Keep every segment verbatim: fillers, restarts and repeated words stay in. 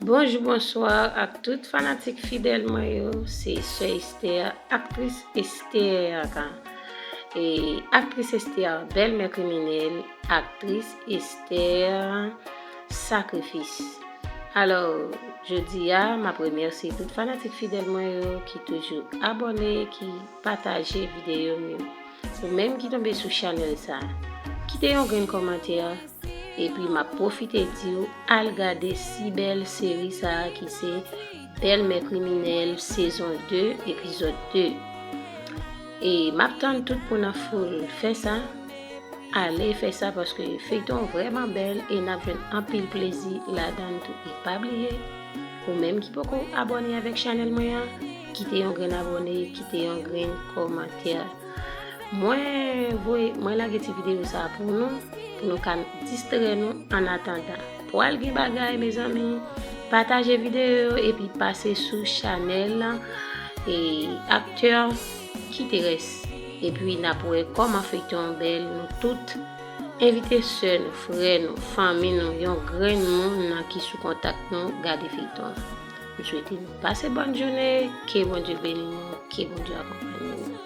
Bonjou, bonswa ak tout fanatik fidèl mwen yo. Se Sè Esther, aktris Esther. E aktris Esther, bèlmè kriminèl, aktris Esther, sakrifis. Alò, jodi a, m ap remèsye tout fanatik fidèl mwen yo ki toujou abòne, ki pataje videyo m yo. Ou menm ki tonbe sou chanèl sa, kite yon grenn kòmantè, epi m ap pwofite di w al gade si bèl seri sa a ki se Bèlmè Kriminèl sezon de, epizòd de. E m ap tann tout moun an foul fè sa. Ale fè sa paske feyton vrèman bèl e n ap jwenn anpil plezi ladan l tou. E pa bliye, ou menm ki poko abòne avèk chanèl mwen an, kite yon grenn abòne, kite yon grenn kòmantè. Mwen voye, mwen lage ti videyo sa a pou nou, pou nou ka distrè nou annatandan. Pwal gen bagay, mezanmi. Pataje videyo yo epi pase sou chanèl e aktè Kiterès. Epi n ap wè kòman feyton an bèl, nou tout. Envite sè nou, frè nou, fanmi nou, yon grenn moun nan ki sou kontak nou gade feyton an. M swete nou pase bòn jounen, ke Bondye beni nou, ke Bondye akonpanye nou.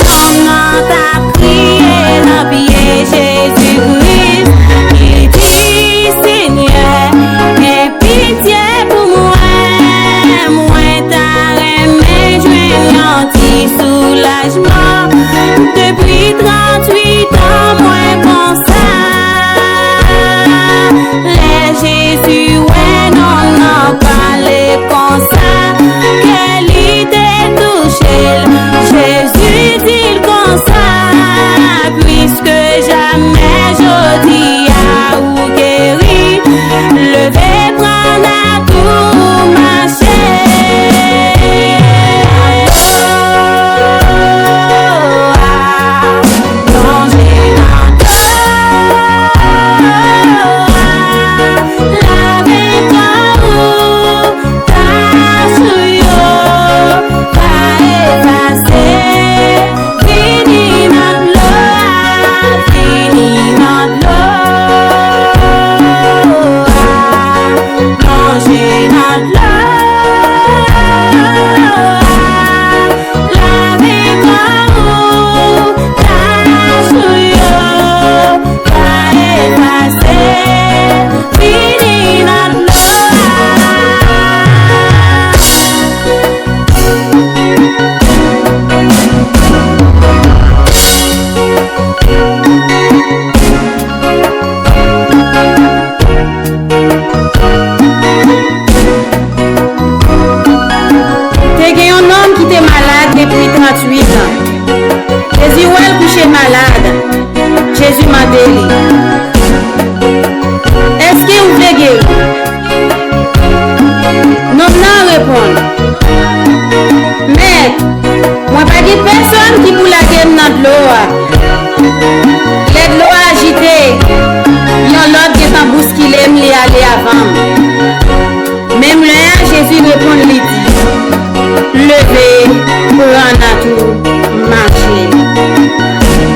Nonm nan t ap kriye nan pye Jezi Kris. Li di, Senyè, gen pitye pou mwen. Mwen ta renmen jwenn yon ti soulajman. Depi tranntuit an, mwen konsa. Lè Jezi wè nonm nan pale konsa, kè li te touche l. Jezi di l konsa, piske jamè jodi a ou geri, leve, pran nat ou, mache. Plonje nan dlo a, lave kò ou, tach ou yo pa efase. Vini nan dlo a, vini nan dlo a, plonje nan dlo a. Lave kò ou, tach ou yo pa efase, vini nan dlo a. Te gen yon nonm ki te malad depi tranntuit an. Jezi wè l kouche malad. Jezi mande li, èske ou vle geri? Nonm nan reponn, Mèt, mwen pa gen pèsonn ki pou lage m nan dlo a. Lè dlo a ajite, yon lòt gentan bouskile m, li ale avan m. Menm lè a, Jezi reponn, li di, leve, pran nat ou, mache.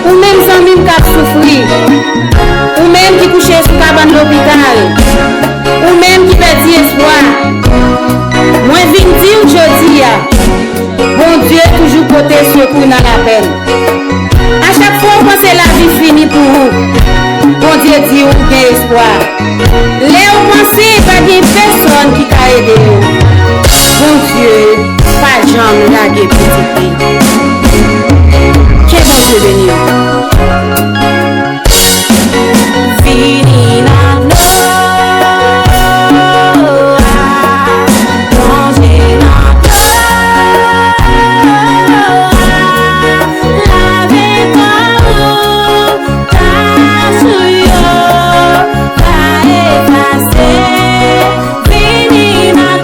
Ou menm zanmi m k ap soufri, ou menm ki kouche sou kabann lopital, ou menm ki pèdi espwa, mwen vin di w jodi a, Bondye toujou pote sekou nan lapèn. A chak fwa w panse lavi fini pou ou, Bondye di w gen espwa. Lè w panse pa gen pèsonn ki ka ede w, Bondye pa janm lage pitit li. Ke Bondye beni w. Vini nan dlo a, plonje nan dlo a, lave kò ou, tach ou yo pa efase. Vini nan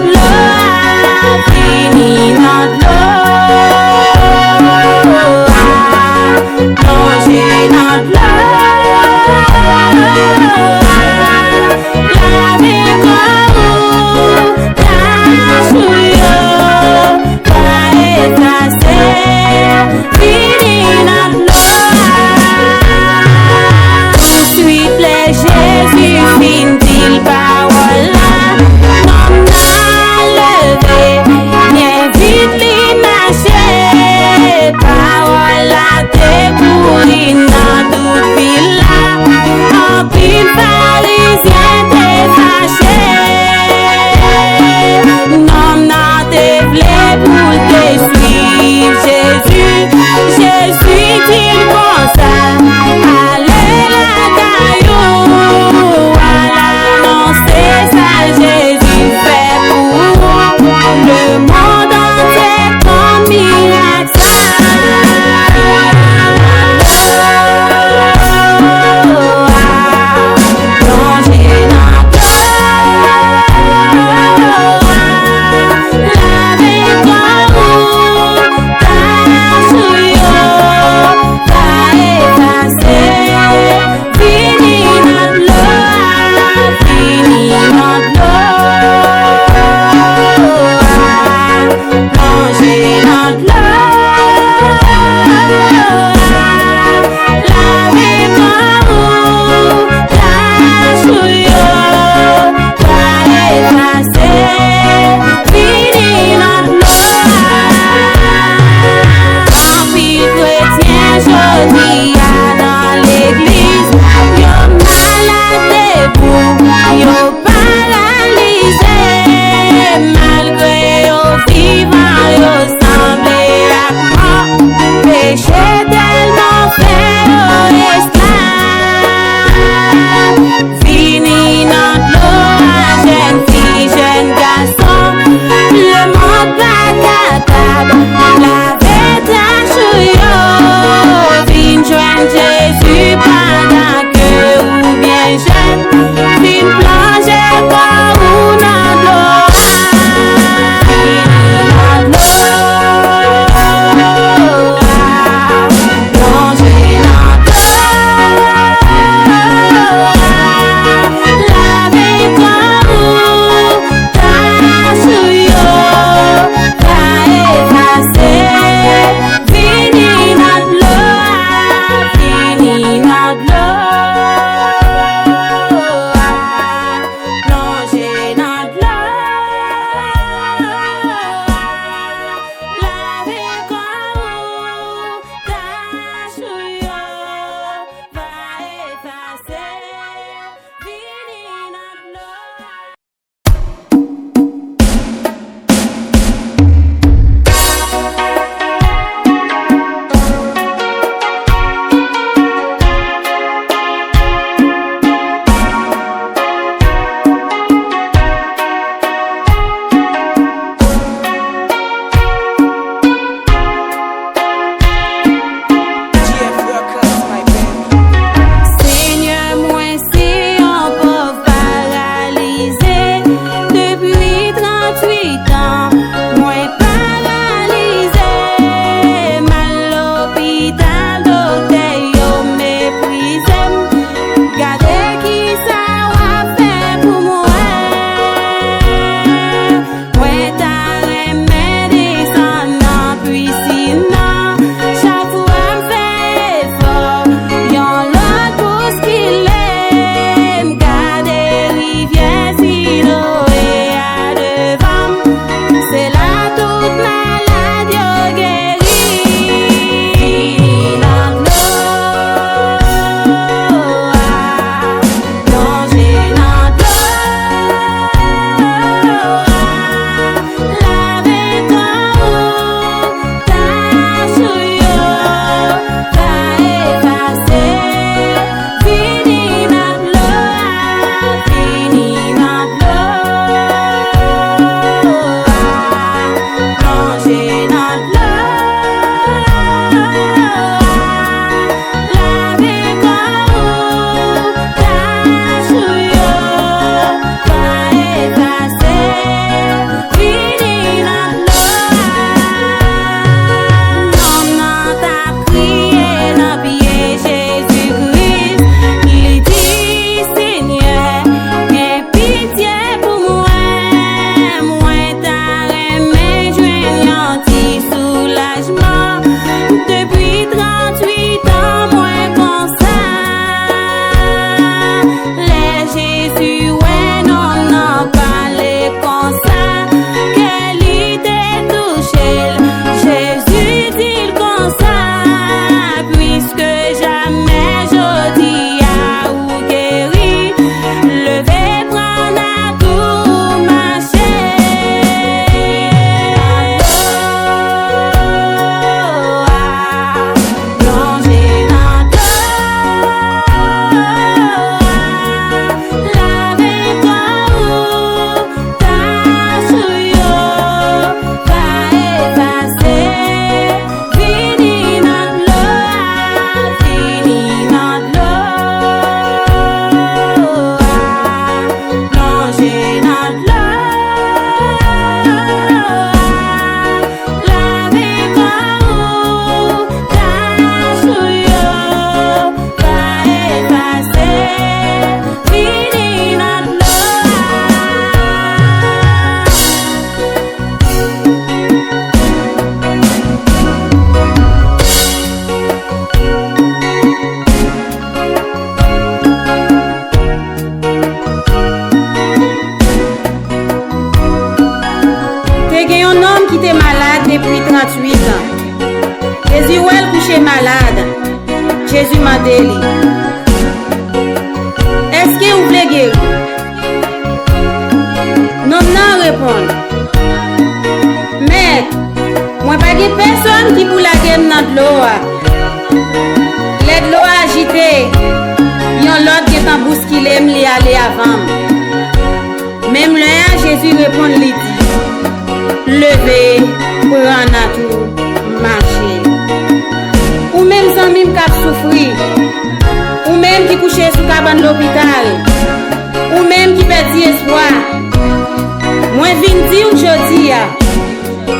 Depi tranntuit an. Jezi wè l kouche malad. Jezi mande li, "Èske ou vle geri?" Nonm nan reponn, "Mèt, mwen pa gen pèsonn ki pou lage m nan dlo a." Lè dlo a ajite, yon lòt gentan bouskile m, li ale avan m. Menm lè a, Jezi reponn, li di, "Leve, pran nat ou, mache." Ou menm zanmi m k ap soufri, ou menm ki kouche sou kabann lopital, ou menm ki pèdi espwa, mwen vin di w jodi a,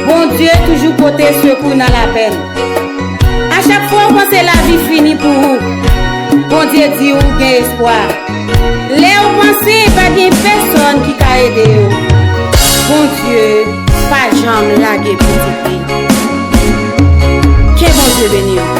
Bondye toujou pote sekou nan lapèn. A chak fwa w panse lavi fini pou ou, Bondye di w gen espwa. Lè w panse pa gen pèsonn ki ka ede w, Bondye pa janm lage pitit li. Ke Bondye beni w.